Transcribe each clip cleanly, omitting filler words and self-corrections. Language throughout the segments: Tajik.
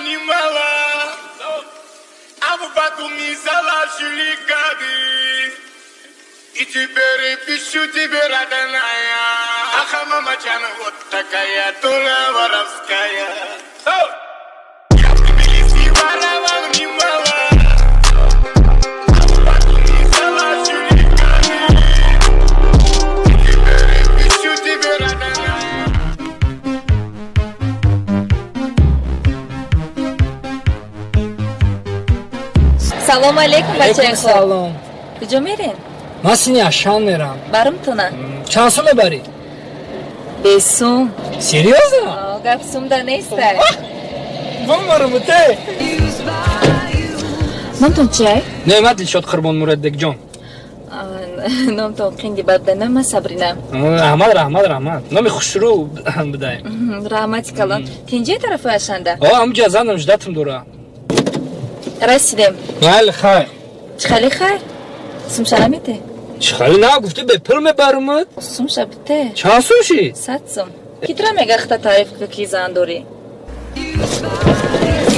немало, а в Батуми заложили гады. И теперь пишу тебе, родная. Аха, мамаджан, вот такая дура воровская. Я в Тбилиси воровал немало, а в Батуми заложили гады. И теперь пишу тебе, родная. Салому алейкум, бачаи хуб. Салом. Куҷо мерем? Ман сини Ашан мерам. Барумтона? Чанд сум мебарӣ? Бесум. Серьёзно? Гап сумда нестай. Бумарумуте. Номтон чиай? Не, ман Дилшод Қурбонмурадбекҷон. Номтон қинди бад ном. Ман Сабрина. Раҳмат, раҳмат, раҳмат, номи хушрӯ будай. Раҳмати калон. Тинҷи тарафи Ашанда? О, ҳамуҷа занам ждатм дора. Расидем. Майли, хайр. Чӣ хали хайр? Сумша намете? Чӣ хали на, гуфтӣ бепул мебарумад. Сумша бите. Чанд сум шид? 100 сум. Ки тура мега хата таъриф ка, ки зан дорӣ?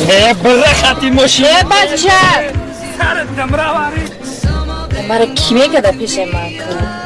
Э, бира хати мошин. Э, бача! Сарат дамраварӣ. Мара кӣ мегада пешаи ман ка?